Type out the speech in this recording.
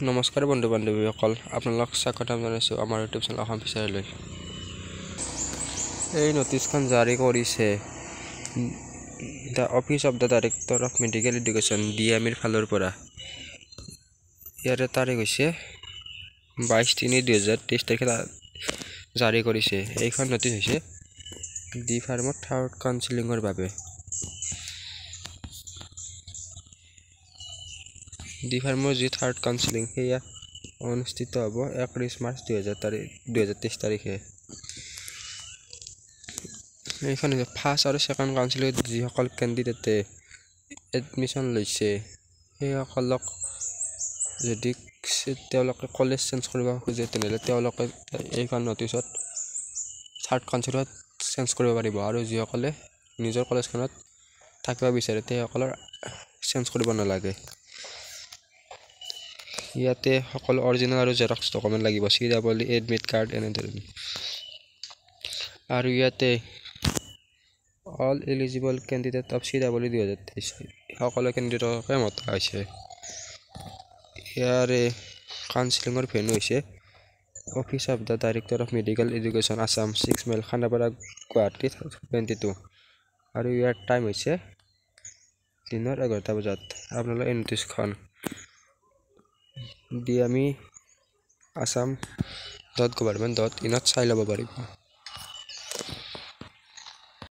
নমস্কাৰ বন্ধু বান্ধৱীসকল, আপোনালোক স্বাগতম জনাইছোঁ আমাৰ ইউটিউব চেনেল অসম ফিচাৰলৈ। এই নটিচখন জাৰি কৰিছে the office of the director of medical education, DMEৰ ফালৰ পৰা। ইয়াৰে তাৰিখ হৈছে 22/3/2023 তাৰিখে জাৰি কৰিছে। এইখন নটিচ হৈছে ডি ফাৰ্মৰ থাৰ্ড কাউন্সিলিঙৰ বাবে। ডি ফাৰ্মৰ যি থাৰ্ড কাউন্সিলিং, সেয়া অনুষ্ঠিত হ'ব 31 মাৰ্চ 2000 তাৰিখ, 2023 তাৰিখে। এইখন হৈছে ফাৰ্ষ্ট আৰু ছেকেণ্ড কাউন্সিলিঙত যিসকল কেণ্ডিডেটে এডমিশ্যন লৈছে, সেইসকলক যদি তেওঁলোকে কলেজ চেঞ্জ কৰিব খোজে, তেনেহ'লে তেওঁলোকে এইখন নটিচত থাৰ্ড কাউন্সিলত চেঞ্জ কৰিব পাৰিব আৰু যিসকলে নিজৰ কলেজখনত থাকিব বিচাৰে, সেইসকলৰ চেঞ্জ কৰিব নালাগে। ইয়াতে সকলো অৰিজিনেল আৰু জেৰক্স ডকুমেণ্ট লাগিব, CEE admit card এনেধৰণে। আৰু ইয়াতে all eligible candidate of CEE 2023, সকলো কেণ্ডিডেটকে মতা হৈছে। ইয়াৰে কাউন্সিলিঙৰ ভেনু হৈছে office of the director of medical education, Assam, 6 Mile, Khanapara, Guwahati 22। আৰু ইয়াৰ টাইম হৈছে দিনৰ 11টা বজাত। আপোনালোকে এই নটিচখন DME Assam.government.inত চাই ল'ব পাৰিব।